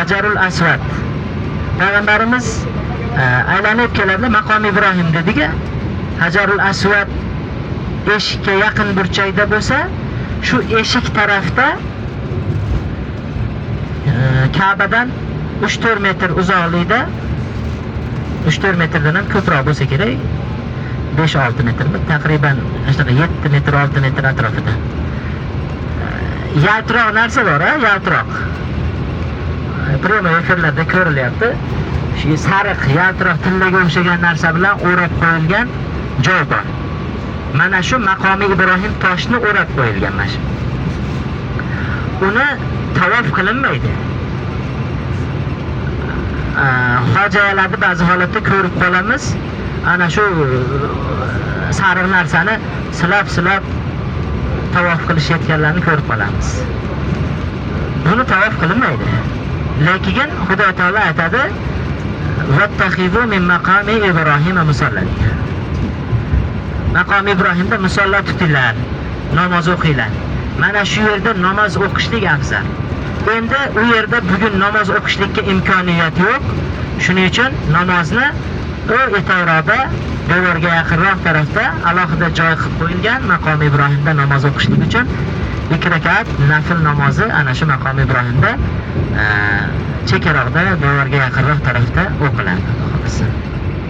Hajarul Asvad. Payg'ambarimiz aylanib keladi, maqom Ibrohim dedik. Hajarul Asvad eshikka yaqin burchakda bo'lsa, shu eshik tarafda Ka'badan 3-4 metr uzoqlikda, 3-4 metrdan ham ko'proq bo'lsa kerak, 5-6 metrmi, taqriban shunaqa 7 metr, 6 metr atrofida. Yaltiroq narsa bor, a, yaltiroq. Прямой efirlarda ko'rilyapti. Shu sariq, yaltiroq tillaga o'xshagan narsa bilan o'rab qo'yilgan joy bor. Mana shu maqomi Ibrohim toshni o'rab qo'yilgan mana shu. Uni tavof qilinmaydi. Hojiyalarni ba'zi holatda ko'rib qolamiz. Ana shu sariq narsani silab-silab tavof qilishayotganlarni ko'rib qolamiz. Buni tavof qilinmaydi. Lekin Xudo taolo aytadi: "Vattaxizu min maqami Ibrohima musalla" degan. Maqom Ibrohimda musalla tutinglar, namoz o'qinglar. Mana shu yerda namoz o'qishlik afzal. Endi u yerda bugun namoz o'qishlikka imkoniyat yo'q. Shuning uchun namozni u ertaroqda devorga yaqinroq tarafda alohida joy qilib qo'yilgan maqom Ibrohimda namoz o'qishlik uchun 2 rakat nafl namozi ana shu maqom Ibrohimda chekkaroqda devorga yaqinroq tarafda o'qiladi. Xudo xohlasa.